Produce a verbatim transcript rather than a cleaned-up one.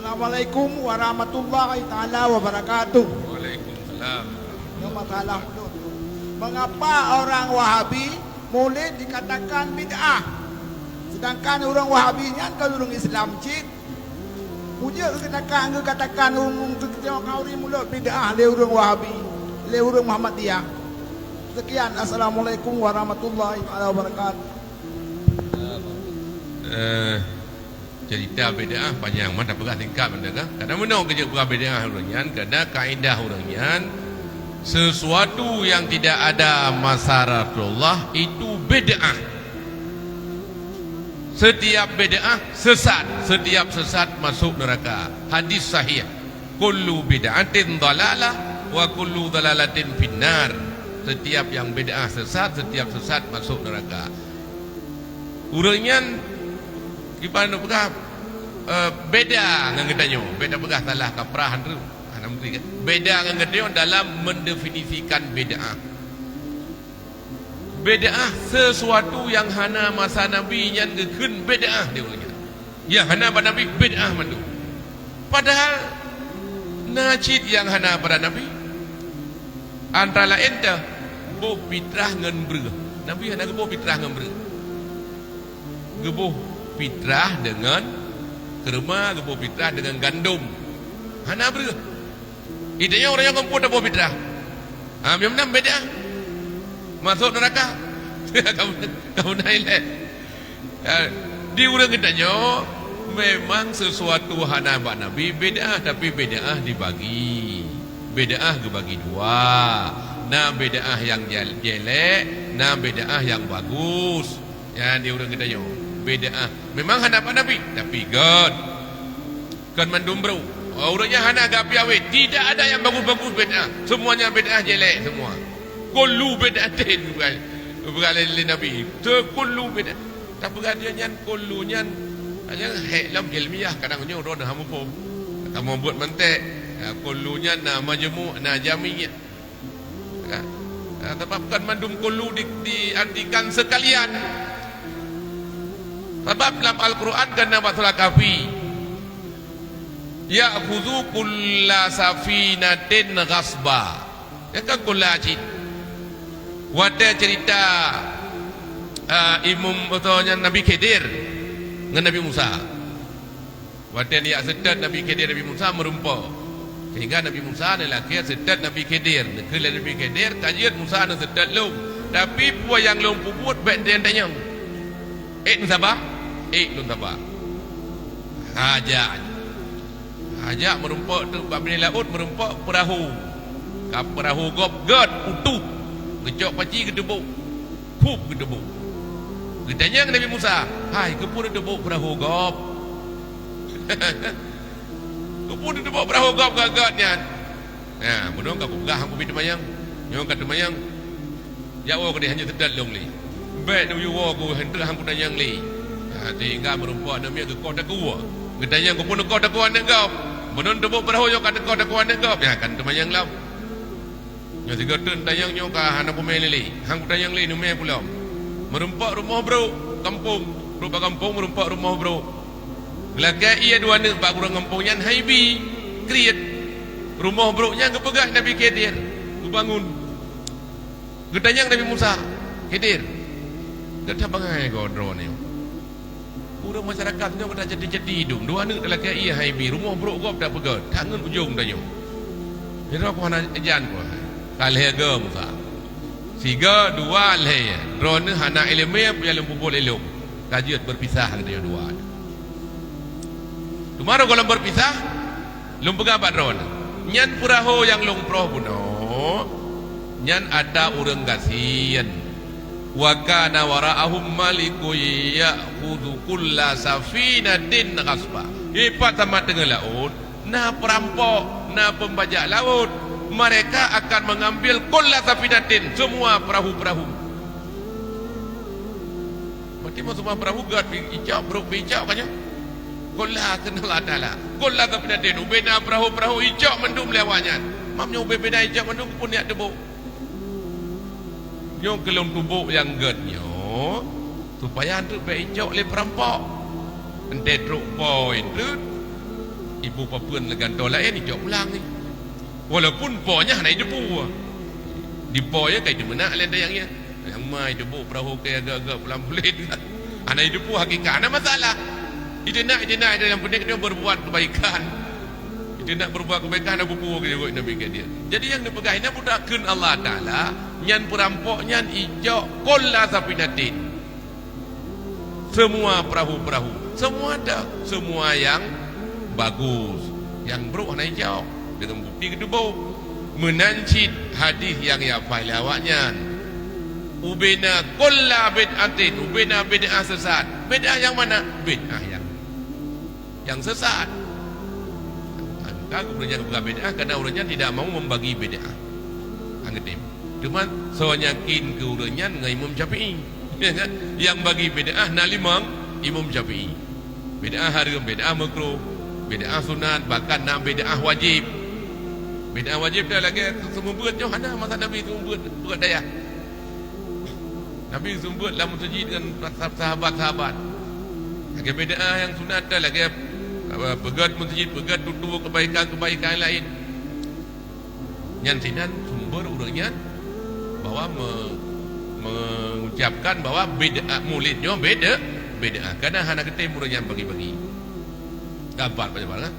Assalamualaikum warahmatullahi taala wabarakatuh. Waalaikumsalam. Nyoe masalah ulôn. Mengapa orang Wahabi Maulid dikatakan bid'ah? Sedangkan ureuëng Wahabi nyan kan ureuëng Islam cit. Peue jeuet geukatakan, geukatakan ureuëng, geukatakan ureuëng Maulid bid'ah lé ureuëng Wahabi, lé ureuëng Muhammadiyah. Sekian, assalamualaikum warahmatullahi taala wabarakatuh. Eh, cerita bid'ah panjang, mantap peugah singkat mantap kan. Kadang meunoe keu jeuet peugah bid'ah ureuëng nyan, kadang kaedah ureuëng nyan, sesuatu yang tidak ada masa Rasulullah itu bid'ah. Setiap bid'ah sesat, setiap sesat masuk neraka. Hadis sahih. Kullu bid'atin dhalalah wa kullu dhalalatin finnar. Setiap yang bid'ah sesat, setiap sesat masuk neraka. Ureuëng nyan kiban peugah, eh, beda ngon geutanyoe. Beda peugah salah kaprah tu. Hana mungkin kan? Beda ngon geutanyoe dalam mendefinisikan bid'ah. Bid'ah sesuatu yang hana masa Nabi nyan geukheun bid'ah di ureuëng nyan. Nyang hana bak Nabi bid'ah mandum. Padahal na cit nyang hana bak Nabi. Antara laén teuh boh pitrah ngon breueh. Nabi hana geuboh pitrah ngon breueh. Geuboh pitrah deungon keurma, geuboh pitrah deungon gandom. Hana breueh. Geutanyoe ureuëng nyang kumpul taboh pitrah. Ha, meunan bid'ah. Masuk neraka. Kamu, kamu na ilée. Ha, di ureuëng geutanyoe memang sesuatu hana bak Nabi bid'ah, tapi bid'ah dibagi. Bid'ah geubagi dua. Na bid'ah nyang jel-, jelek, na bid'ah nyang bagus. Nyan di ureuëng geutanyoe. Bid'ah memang hana bak Nabi, tapi gét. Kon mandum brok. Oh, ureuëng nyan hana geuapi awét. Tidak ada yang bagus-bagus bid'ah. Semuanya bid'ah jelek semua. Kullu bid'atin bukan, bukan lé, lé Nabi. Sekullu bid'ah. Tapi kan dia nyan kullu nyan, hanya hek lam ilmiah kadang nyoe droe hana muphom. Kamu buat mantek. Ya, kullu nyan na majmu', na jami'. Ya. Ya, sebab kan mandum kullu di, diartikan sekalian. Sebab dalam Al-Quran kan na bak surah Kahfi. Ya'khudhu kulla safinatin ghasba. Ya kan kulla cit. Watée cerita, ah, imum, atau nyan Nabi Khidir ngon Nabi Musa. Watée nijak seutôt Nabi Khidir Nabi Musa meurumpok. Sehingga Nabi Musa neulakée seutôt Nabi Khidir. Neukheun lé Nabi Khidir, "Ka jeuet Musa neuseutôt lôn. Tapi peue nyang lôn peubuet bék teuntanyong." Ék lôn saba? Ék lôn saba. Hajat. Hajat meurumpok teuk bak binéh laôt, meurumpok peurahô. Ka peurahô gob gét, utuh. Geucok paci geuteubok. Khup geuteubok. Geutanyong Nabi Musa, "Hai, keupeue neuteubok peurahô gob?" Keupeue neuteubok peurahô gob gét-gét nyan? Nah, meunan ka kupeugah hang kubi teumanyong. Nyoe ka teumanyong. Jak woe keudeh, hana seutôt lôn lé. Bék neuyue woe ku, hana hang kutanyong lé. Nah, sehingga meurumpok aneuk miet geukoh takue. Geutanyong keupeue neukoh takue aneuk gob. Meunan teubok peurahô nyoe ka teukoh takue aneuk gob. Ya, kan teumanyong lom. Nyoe sigoe teuk tanyong nyoe ka hana peureulée lé. Hang kutanyong lé neumé pulom. Meurumpok rumoh brok, kampông. Brok bak kampông meurumpok rumoh brok. Geulakée ie dua neuk bak ureuëng kampông nyan hai bi, kriet. Rumoh brok nyan geupeugah Nabi Khidir, geubangon. Geutanyong Nabi Musa, "Khidir, gata bangai goe droeneuh?" Ureuëng masyarakat nyoe ka jadi-jadi dum. Dua neuk talakée ie hai bi, rumoh brok gob tapeugét, that ngon ujong tanyoe. Sidroe ku hana jan ku hai. Ka lhée goe Musa. Sigoe, dua, lhée. Droeneuh hana iéleumé, peue nyang lôn peubuet lé lôn. Ka jeuet beupisah geutanyoe dua. Teuma gohlom beupisah, Lôn peugah bak droeneuh, nyan peurahô nyang lôn prôh bunoe, nyan atra ureuëng gasien. Wa kana wara'ahum malikun ya'khudhu kulla safinatin ghasba. Dipat samat teungoh laôt, na peurampok, na peumbajak laôt. Mereka akan mengambil kulla safinatin, semua perahu-perahu. Berarti meuseuba peurahô gét icok, brok icok ka nyoe. Kulla kheun Allah Taala. Kulla safinatin, ubena peurahô-peurahô icok mandum lé awaknyan. Mam nyoe ubena icok mandum keupeue neujak teubok. Nyoe keu lôn teubok nyang gét nyoe, supaya eunteuk bék icok lé peurampok. Eunteuk trok poin teuk. Iboh papeuen lé gantoe laén, icok pulang ni. Walaupun po nyan hana jiteupeue. Di po nyan ka jiteumeunak lé dayang nyan. Nyang ma jiteuboh peurahô keu agak-agak pulang pulen. Hana jiteupeue hakikat, hana masalah. Jiteunak, jiteunak, yang penting dia berbuat kebaikan. Jiteunak berbuat kebaikan, hana peue-peue keu jaweueb Nabi keu dia. Jadi nyang neupeugah, hana buta kheun Allah Taala, nyan peurampok nyan icok kulla safinatin. Semua perahu-perahu, semua ada, semua yang bagus, yang buruk hana icok, dengan bukti keudua. Meunan cit hadis nyang yafai lé awaknyan, ubena kulla bid'atin, ubena bid'ah sesat. Bid'ah nyang mana? Bid'ah nyang, nyang sesat. Kan ureuëng nyang peugah bid'ah, karena ureuëng nyan tidak mau membagi bid'ah. Anggeutem. Cuma soe nyan yakin keu ureuëng nyan ngon Imam Syafi'i. Ya kan? Yang bagi bid'ah na limong, Imam Syafi'i. Bid'ah hareuem, bid'ah makruh, bid'ah sunat, bahkan na bid'ah wajib. Bid'ah wajib dah lagée seumeubeuet nyoe hana masa Nabi seumeubeuet beuet dayah. Nabi seumeubeuet lam meuseujid ngon sahabat-sahabat. Lagée bid'ah nyang sunat dah lagée, apa, peugét meuseujid, peugét tutoe kebaikan-kebaikan laén. Nyan sinan sumber ureuëng nyan bahwa me-, mengucapkan bahwa bid'ah, mulid nyoe bid'ah, bid'ah. Karena hana geutem ureuëng nyan bagi-bagi. Gabat pada barang.